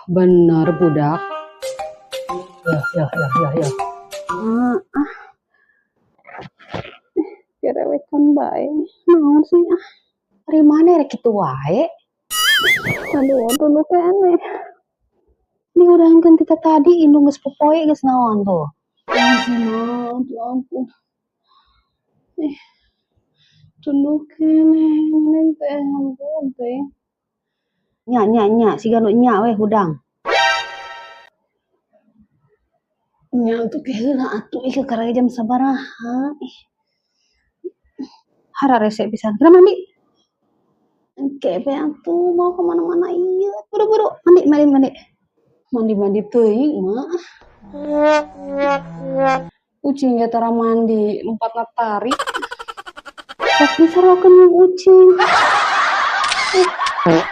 Bener budak. Ya ya ya ya ya. Ah, ah. Direwekan bae. Naon sih ah? Ari maneh rek kitu wae? Aduh, tunduh keneh. Ini hudangkeun ti tadi, indung geus popoe, geus naon tuh. Sih mah, tuh ampun. Ih, tunduh keneh, neng teh ampun teh. Nya nya nya, siga nu nya we hudang. Nya atuh ke heula atuh, ih kakara jam sabaraha. Ih. Hararese pisan. Geura mandi. Engke be atuh, mau kemana-mana ieu. Buru-buru, mandi mandi mandi. Mandi-mandi teuing mah. Ucing ge tara mandi, lompatna tarik. Sok disaruakeun jeung ucing. Ih.